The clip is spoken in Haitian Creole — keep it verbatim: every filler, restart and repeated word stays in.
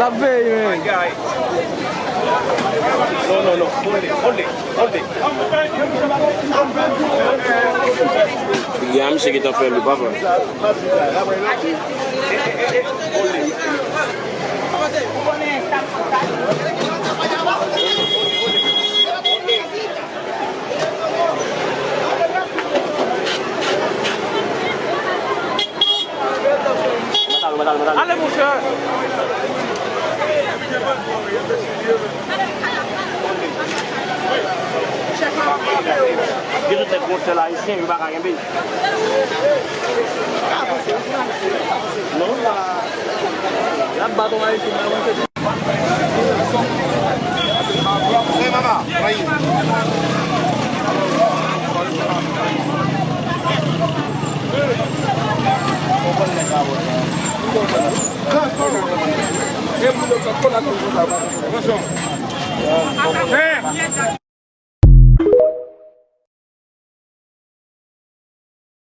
Ap veye, men. Non, non, non. Hold it, hold it, hold it. Figi a misye gentan fè li, papa. Ale, monchè. Gen tout nèg gon sèl ayisyen, yo pa ka kenbe. Non, la, y ap bat yon ayisyen, la, monchè.